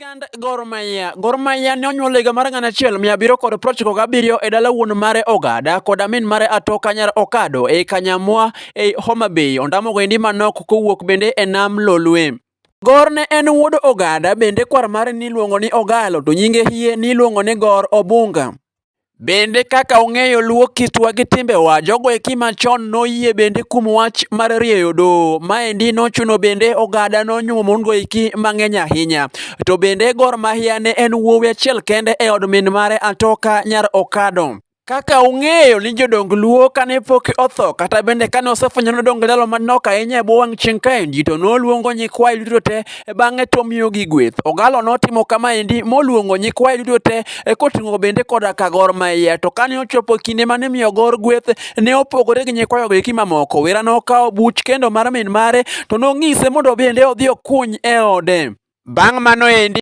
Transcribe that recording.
Sigand Gor Mahia. Gor Mahia ne onyuol e higa mar 1797 e dala wuon mare Ogada koda min mare Atoka nyar Okado ei Kanyamwa ei Homa Bay. Ondamo goendi manok kowuok bende e nam Lolwe. Gor ne en wuod Ogada bende kwar mare niluongo ni Ogalo to nyinge hie niluongo ni Gor Obunga. Bende kaka ung'eyo luo kitwa gi timbewa, jogo eki machon noyie bende kuom wach mar rieyo doho. Maendi nochuno bende ogada nonyuomo mon go eki mang'eny ahinya. To bende Gor Mahia ne en wuowi achiel kende e od min mare Atoka nyar Okado. Kaka ung'eyo ni jodong Luo kane pok otho kata bende kane osefwenyo ni odong' ndalo manok ahinya e bwo wang' chieng' kaendi to noluongo nyikwaye duto te bang'e to omiyogi gweth. Ogalo notimo kamaendi moluongo nyikwaye duto te koting'o bende koda ka Gor Mahia. To kane ochopo kinde mane imiyo Gor gweth ne opogore gi nyikwayogo eki mamoko. Wera nokawo buch kendo mar min mare to nong'ise mondo bende odhi okuny e ode. Bang' mano endi